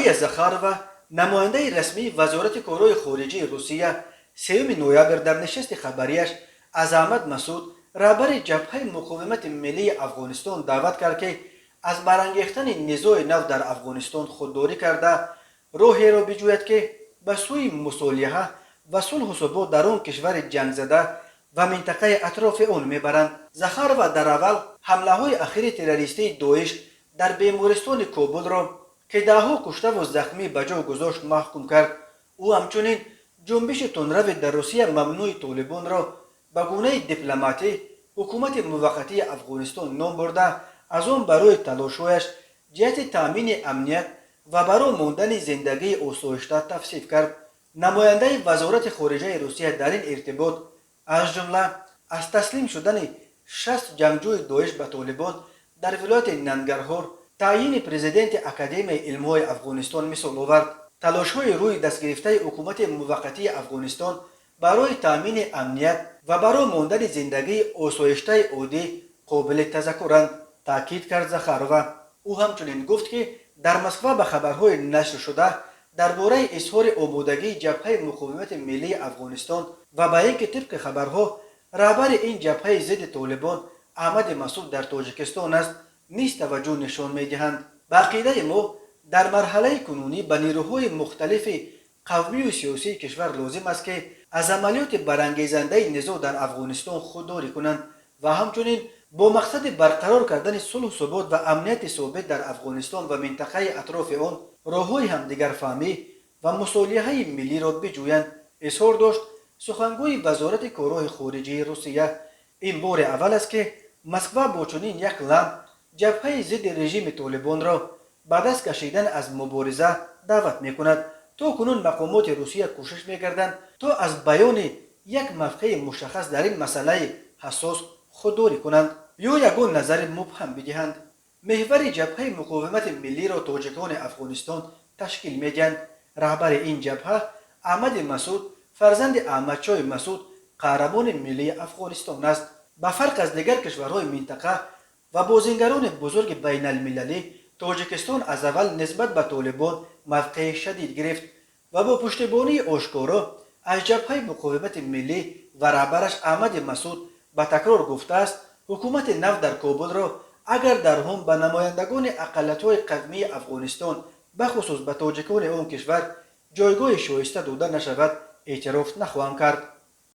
Мария Захарова, намояндаи расмии Вазорати корҳои хориҷии Русия, 3 ноябр дар нишасти хабарияш аз Аҳмад Масуд, раҳбари Ҷабҳаи муқовимати миллии Афғонистон, даъват кард, ки аз барангехтани низои нав дар Афғонистон худдорӣ карда, роҳеро биҷӯяд, ки ба сӯи мусолиҳа ва сулҳу субот дар он кишвари ҷангзада ва минтақаи атрофи он мебаранд. Захарова дар аввал ҳамлаҳои ахири террористии Доиш дар бемористони Кобулро, ки даҳҳо куштаву захмӣ ба ҷо гузошт, маҳкум кард. Ӯ ҳамчунин ҷунбиши тундрави дар Русия мамнӯи Толибонро ба гунаи дипломатӣ ҳукумати муваққатии Афғонистон ном бурда, аз он барои талошҳояш ҷиҳати таъмини амният ва барои мондани зиндагии осоишта тавсиф кард. Намояндаи Вазорати хориҷаи Русия дар ин иртибот, аз ҷумла аз таслим шудани 60 ҷангҷӯи Доиш ба Толибон дар вилояти Нангарҳор, таъйини президенти Академияи илмҳои Афғонистон мисол овард. Талошҳои рӯи дастгирифтаи ҳукумати муваққатии Афғонистон барои таъмини амният ва барои мондани зиндагии осоиштаи оддӣ қобили тазаккуранд, таъкид кард Захарова. Ӯ ҳамчунин гуфт, ки дар Москва ба хабарҳои нашршуда дар бораи изҳори омодагии Ҷабҳаи муқовимати миллии Афғонистон ва ба ин ки тибқи хабарҳо раҳбари ин ҷабҳаи зидди Толибон Аҳмади Масуд дар Тоҷикистон аст, низ таваҷҷӯҳ нишон медиҳанд. Ба ақидаи мо, дар марҳалаи кунунӣ ба нерӯҳои мухталифи қавмию сиёсии кишвар лозим аст, ки аз амалиёти барангезандаи низоъ дар Афғонистон худдорӣ кунанд ва ҳамчунин бо мақсади барқарор кардани сулҳу субот ва амнияти собит дар Афғонистон ва минтақаи атрофи он роҳҳои ҳамдигарфаҳмӣ ва мусолиҳаи миллиро биҷӯянд, изҳор дошт сухангӯи Вазорати корҳои хориҷии Русия. Ин бори аввал аст, ки Москва бо чунин як ламҳ ҷабҳаи зидди режими Толибонро ба даст кашидан аз мубориза даъват мекунад. То кунун мақомоти Русия кӯшиш мекарданд, то аз баёни як мавқеи мушаххас дар ин масъалаи ҳассос худдорӣ кунанд ё ягон назари мубҳам бидиҳанд. Меҳвари Ҷабҳаи муқовимати миллиро тоҷикони Афғонистон ташкил медиҳанд. Раҳбари ин ҷабҳа Аҳмади Масуд, фарзанди Аҳмадшоҳи Масуд, қаҳрамони миллии Афғонистон аст. Ба фарқ аз дигар кишварҳои минтақа ва бозингарони бузурги байналмилалӣ, Тоҷикистон аз аввал нисбат ба Толибон мавқеи шадид гирифт ва бо пуштибонии ошкоро аз Ҷабҳаи муқовимати миллӣ ва раҳбараш Аҳмади Масуд ба такрор гуфтааст, ҳукумати нав дар Кобулро агар дар ҳум ба намояндагони ақаллиятҳои қавмии Афғонистон, бахусус ба тоҷикони он кишвар, ҷойгоҳи шоиста дода нашавад, эътироф нахоҳам кард.